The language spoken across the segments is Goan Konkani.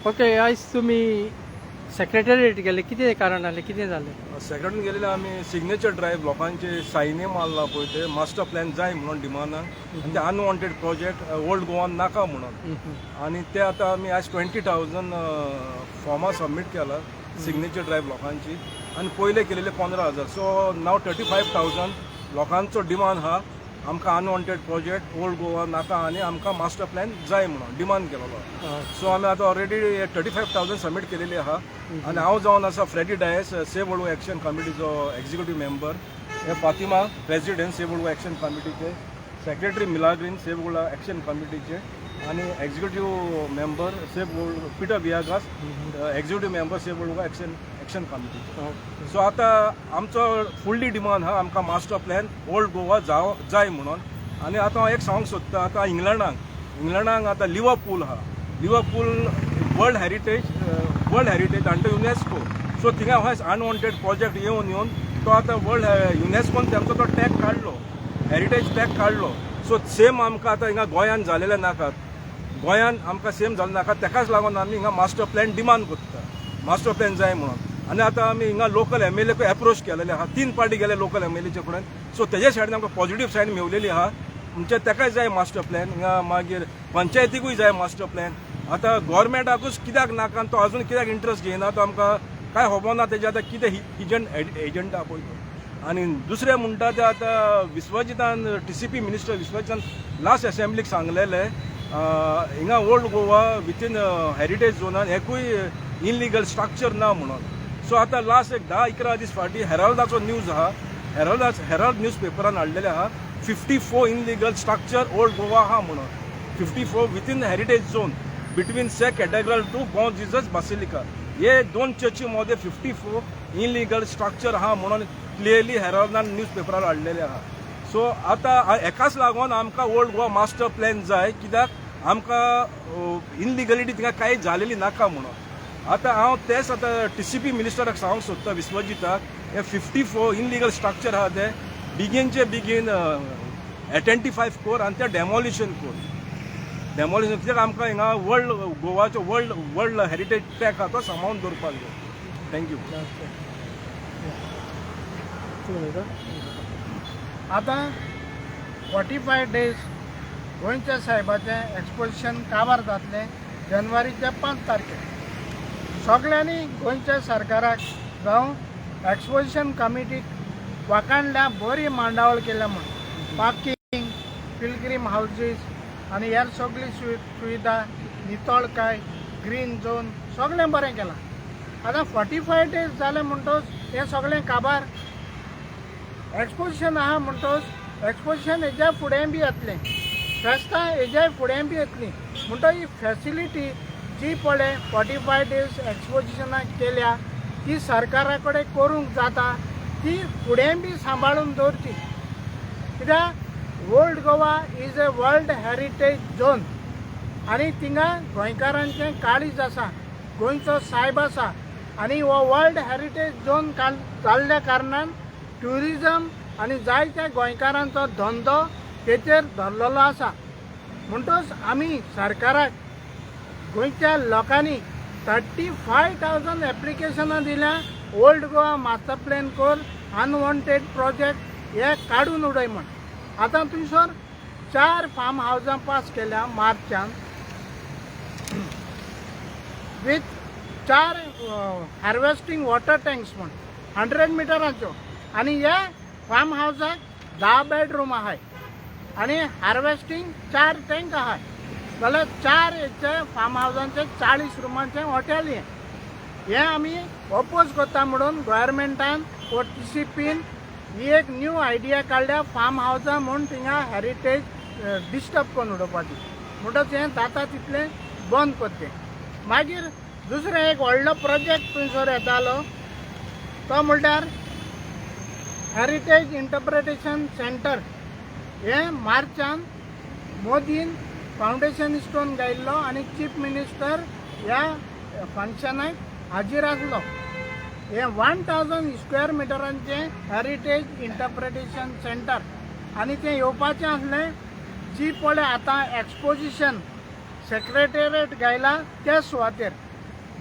ओके, आयज तुमी सेक्रेटरीएट गेले, कितें कारण जालें, कितें जालें? सेक्रेटरीन गेलेले आमी सिग्नेचर ड्रायव्ह, लोकांचे सायनी मारला पळय, ते मास्टर प्लॅन जाय म्हणून डिमांडान आनी ते अनवॉन्टेड प्रोजेक्ट ओल्ड गोवान नाका म्हणून. आनी ते आतां आमी आयज 20,000 फॉर्मां सबमीट केला सिग्नेचर ड्रायव्ह लोकांची आनी पयले केलेले 15,000. सो नाव 35,000 लोकांचो डिमांड आहा, आमकां अनवॉन्टेड प्रोजेक्ट ओल्ड गोवा नाका आनी आमकां मास्टर प्लॅन जाय म्हणून डिमांड केलेलो. सो आमी आतां ऑलरेडी 35,000 सबमीट केलेली आहा. आनी हांव जावन आसा Freddy Dias, save old Goa action कमिटीचो एक्झिक्युटीव मेंबर, हे Fatima, president save old Goa action कमिटीचे, secretary Milagrin save old Goa action कमिटीचे आनी executive member save old Peter Viegas, executive member save old Goa action कमिटीचे. सो आतां आमचो फुडली डिमांड आहा, आमकां मास्टर प्लॅन ओल्ड गोवा जाय म्हणून. आनी आतां हांव एक सांगूंक सोदता, आतां इंग्लंडाक आतां लिवरपूल आहा. Liverpool world heritage under UNESCO. So थिंगा हय अनवॉन्टेड प्रोजेक्ट येवन येवन तो आतां वर्ल्ड युनेस्कोन तेमचो तो टॅग काडलो, हेरिटेज टॅग काडलो. सो सेम आमकां आतां हिंगा गोंयान जालेले नाकात. गोंयान आमकां सेम जालें नाका, तेकाच लागून आमी हिंगा मास्टर प्लॅन डिमांड करता, मास्टर प्लॅन जाय म्हणून. आनी आतां आमी हिंगा लोकल एमएलए एप्रोच केलेले आहा, तीन पार्टी गेले लोकल एमएलएचे कडेन. सो तेजे सायडीन आमकां पॉझिटीव सायड मेवलेली आहा. म्हणजे तेकाय जाय मास्टर प्लॅन, हिंगा मागीर पंचायतीकूय जाय मास्टर प्लॅन. आतां गोवोरमेंटाकूच कित्याक नाका आनी तो अजून कित्याक इंट्रस्ट घेयना, तो आमकां कांय खबर ना. तेजे आतां कितें एजंडा पळय तो. आनी दुसरें म्हणटा ते आतां विश्वजितान, टीसीपी मिनिस्टर विश्वजितान लास्ट असेंब्लीक सांगलेले, हिंगा ओल्ड गोवा विथीन हेरिटेज झोनान एकूय इनलिगल स्ट्रक्चर ना म्हणून. सो आतां लास्ट एक 10-11 दीस फाटीं हेराल्डाचो न्यूज आहा, हेराल्ड न्यूज पेपरान हाडलेले आहा, 54 इनलिगल स्ट्रक्चर ओल्ड गोवा आहा म्हणून, 54 within heritage zone between Se Cathedral to Bom Jesus Basilica. हे दोन चर्ची मध्ये 54 इनलिगल स्ट्रक्चर आहा म्हणून क्लियरली हेराल्डान न्यूज पेपरार हाडलेले आहा. सो आतां हेकाच लागून आमकां ओल्ड गोवा मास्टर प्लॅन जाय, कित्याक आमकां इनलिगलिटी थिंगा कांय जालेली नाका म्हणून. आतां हांव तेच आतां टीसीपी मिनिस्टराक सांगूंक सोदता, विश्वजिताक, हे 54 इनलिगल स्ट्रक्चर आहा ते बेगीनचे बेगीन आयडेंटिफाय कर आनी ते डेमोलिशन कर. डेमोलिशन कित्याक आमकां हिंगा वर्ल्ड गोवाचो वर्ल्ड हेरिटेज टॅग आहा तो सांबाळून दवरपाक जाय. Thank you. तूं उलयता? आतां 45 डेज गोंयच्या साहेबाचें एक्सपोजिशन काबार जातलें जानेवारीच्या 5 तारखेर. सगळ्यांनी गोंयच्या सरकाराक जावं एक्सपोजिशन कमिटीक वाखाणल्या, बरी मांडावळ केल्या म्हूण. पार्किंग, पिलग्रीम हावजीस आनी हेर सगळी सुविधा, नितळकाय, ग्रीन झोन, सगळें बरें केलां. आतां 45 डेज जाले म्हणटच हें सगळें काबार. एक्सपोजिशन आहा म्हणटच एक्सपोजिशन हेज्या फुडें बी येतलें, फेस्तां हेज्या फुडें बी येतलीं. म्हणटच ही फॅसिलिटी जी पळय 45 डेज एक्सपोजिशनाक केल्या, ती सरकारा कडेन करूंक जाता, ती फुडें बी सांबाळून दवरची. कित्याक Old Goa is a world heritage zone आनी थिंगा गोंयकारांचें काळीज आसा, गोंयचो सायब आसा. आनी हो वर्ल्ड हेरिटेज झोन जाल्ल्या कारणान ट्युरिजम आनी जायत्या गोंयकारांचो धंदो तेचेर धरलेलो आसा. म्हणटच आमी सरकाराक गोंयच्या लोकांनी 35,000 एप्लिकेशनां दिल्या, ओल्ड गोवा मास्टर प्लॅन कर, अनवॉन्टेड प्रोजेक्ट हे काडून उडय म्हण. आतां थंयसर चार फार्म हावजां पास केल्या मार्चान विथ चार हार्वेस्टींग वॉटर टँक्स म्हण 100 मिटरांच्यो. आनी ह्या फार्म हावजाक 10 बेडरूम आहाय आनी हार्वेस्टींग चार टँक आहाय, जाल्यार चार हेचे फार्म हावजांचे 40 रुमांचें हॉटेल. हें हें आमी ओपोज करता म्हणून गोवोरमेंटान वो टीसीपीन ही एक न्यू आयडिया काडल्या, फार्म हावजां म्हूण थिंगा हेरिटेज डिस्टर्ब करून उडोवपाची. म्हणटच हें जाता तितलें बंद करचें. मागीर दुसरें एक व्हडलो प्रोजेक्ट थंयसर येतालो, तो म्हणल्यार हेरिटेज इंटरप्रिटेशन सेंटर. हें मार्चान मोदीन फावंडेशन स्टोन घायल्लो आनी चीफ मिनिस्टर ह्या फंक्शनाक हाजीर आसलो. हें 1000 स्क्वेअर मिटरांचें हेरिटेज इंटरप्रिटेशन सेंटर आनी तें येवपाचें आसलें जी पळय आतां एक्सपोजिशन सेक्रेटेरिएट घायला त्या सुवातेर.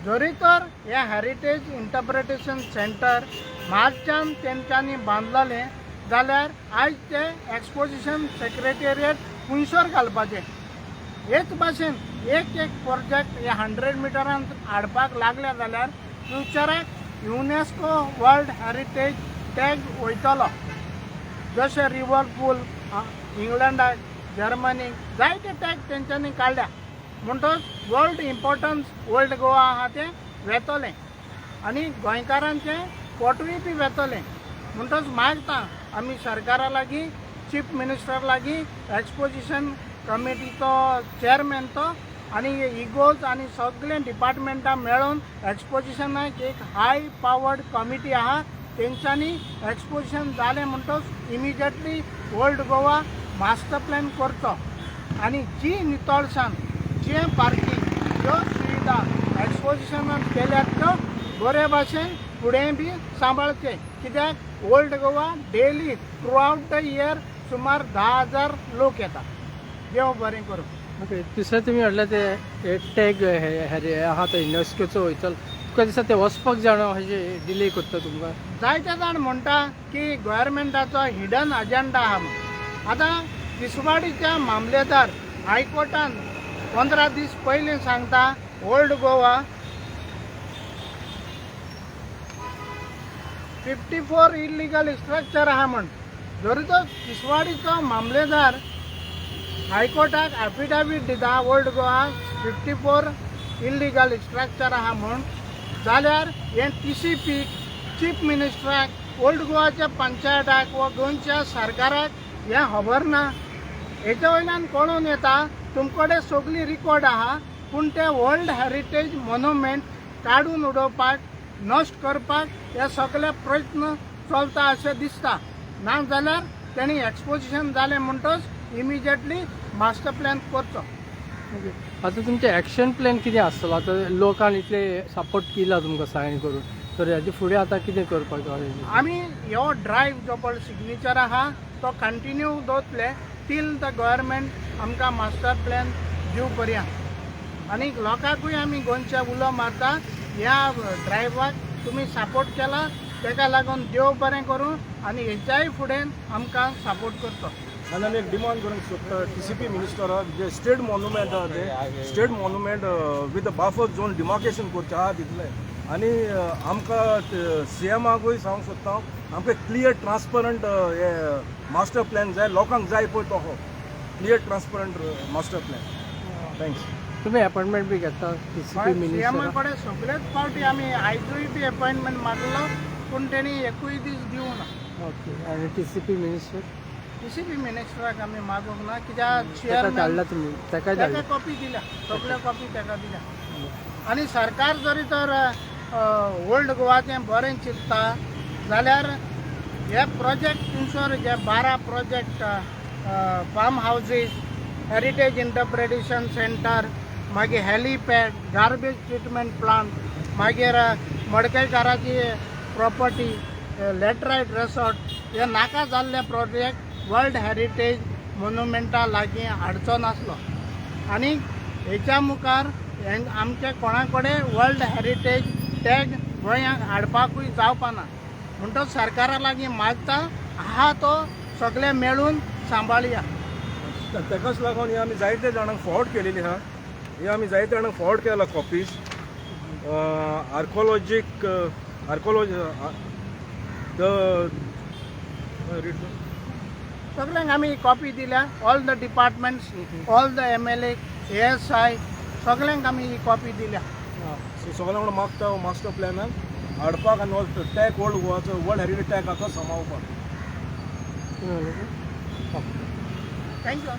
जरी तर हें हॅरिटेज इंटरप्रिटेशन सेंटर मार्चान तेंच्यांनी बांदलेलें जाल्यार आयज तें एक्सपोजिशन सेक्रेटेरिएट खुंयसर घालपाचें. हेच भाशेन एक एक प्रोजेक्ट हे 100 मिटरान हाडपाक लागले जाल्यार फ्युचराक युनेस्को वर्ल्ड हॅरिटेज टॅग वयतलो. जशें रिवरपूल इंग्लंडाक, जर्मनीक जायते टॅग तेंच्यांनी काडल्या. म्हणटच वर्ल्ड इम्पोर्टन्स ओल्ड गोवा आहा तें वेतलें आनी गोंयकारांचें पोटूय बी वेतलें. म्हणटच मागता आमी सरकारा लागीं, चीफ मिनिस्टर लागीं, एक्सपोजिशन कमिटीचो चेअरमॅन तो आनी इगोज आनी सगळे डिपार्टमेंटां मेळून एक्सपोजिशनाक एक हाय पावर्ड कमिटी आहा, तेंच्यांनी एक्सपोजिशन जालें म्हणटच immediately old Goa master plan करचो आनी जी नितळसाण, जे पार्किंग, ज्यो सुविधा एक्सपोजिशनान केल्यात त्यो बरे भाशेन फुडें बी सांबाळचे, कित्याक Old Goa daily throughout the year सुमार 10,000 लोक येता. देव बरें करूं. ओके, दुसरें तुमी म्हणलें ते टॅग हे आहा तो युनेस्कोचो वयतलो, तुका दिसता ते वचपाक जाणा अशें डिले करता तुमकां? जायते जाण म्हणटा की गव्हर्मेंटाचो हिडन अजेंडा आहा म्हूण. आतां तिसवाडीच्या मामलेदार हायकोर्टान 15 दीस पयलीं सांगता ओल्ड गोवा 54 इलिगल स्ट्रक्चर आहा म्हण. जरी तो तिसवाडीचो मामलेदार हायकोर्टाक एफिडेवीट दिता old Goa 54 illegal structure आहा म्हूण, जाल्यार हें टीसीपी, चीफ मिनिस्टराक, ओल्ड गोवाच्या पंचायताक वा गोंयच्या सरकाराक हें खबर ना? हेच्या वयल्यान कळून येता तुमकडे सगळी रिकॉर्ड आहा, पूण ते वर्ल्ड हॅरिटेज मोन्युमेंट काडून उडोवपाक, नश्ट करपाक हे सगळे प्रयत्न चलता अशें दिसता. ना जाल्यार तेणी एक्सपोजिशन जालें म्हणटच इमिजिएटली मास्टर प्लॅन करचो. ओके, आतां तुमचें एक्शन प्लॅन कितें आसतलो? आतां लोकान इतले सपोर्ट केला तुमकां सायन करून, तर हेजे फुडें आतां कितें करपाक जाय? आमी हो ड्रायव्ह जो पळय सिग्नेचर आहा तो कंटिन्यू दवरतले टील the government आमकां मास्टर प्लॅन दिव पर्यंत. आनी लोकांकूय आमी गोंयच्या उलो मारता, ह्या ड्रायव्हाक तुमी सपोर्ट केला तेका लागून देव बरें करूं आनी हेच्याय फुडें आमकां सपोर्ट करचो. आनी आमी एक डिमांड करूंक सोदता टीसीपी मिनिस्टराक, जे स्टेट मॉन्युमेंट आहा ते state monument with buffer zone demarcation करचें आहा तितलें. आनी आमकां सीएमाकूय सांगूंक सोदता हांव, आमकां क्लियर ट्रान्सपरंट हे मास्टर प्लॅन जाय, लोकांक जाय पळय तो clear transparent master plan. Thanks. तुमी अपॉयंटमेंट बी घेता टीसीपी सीएमा मिनिस्टर? कडेन सगळेच फावटी आमी आयजूय बी अपॉयंटमेंट मागलो, पूण तेणी एकूय दीस दिवना. ओके, आनी टीसीपी मिनिस्टर? टीसीपी मिनिस्टराक आमी मागूंक ना, कित्याक ताका चेअरमॅन धाडला तुमी? ताकाय ताका धाडला? कॉपी दिल्या, सगळ्यो कॉपी ताका दिल्या. आनी सरकार जरी तर ओल्ड गोवाचें बरें चिंतता जाल्यार हे प्रोजेक्ट थंयसर जे 12 project, farm houses, heritage interpretation centre, मागीर हेलीपॅड, गार्बेज ट्रिटमेंट प्लांट, मागीर मडकयकाराची प्रॉपर्टी, लॅटरायट रेसॉर्ट, हे नाका जाल्ले प्रोजेक्ट वर्ल्ड हॅरिटेज मोन्युमेंटा लागीं हाडचो नासलो. आनी हेच्या मुखार आमचे कोणा कडेन वर्ल्ड हॅरिटेज टॅग गोंयांक हाडपाकूय जावपाना. म्हणटच सरकारा लागीं मागता आहा तो सगळे मेळून सांबाळया. ताकाच लागून हे आमी जायते जाणांक फॉरवर्ड केलेली आहा. हे आमी जायते जाणांक फॉरवर्ड केला कॉपीज. आर्कोलॉजीक आर्कोलॉजी the सगळ्यांक आमी कॉपी दिल्या, all the departments, all the MLA, ASI, सगळ्यांक आमी ही कॉपी दिल्या. सो सगळ्यां वांगडा मागता मास्टर प्लॅनाक हाडपाक आनी टॅग ओल्ड गोवाचो वर्ल्ड हेरिटेज टॅग आसा समावपाक. ओके. Thank you.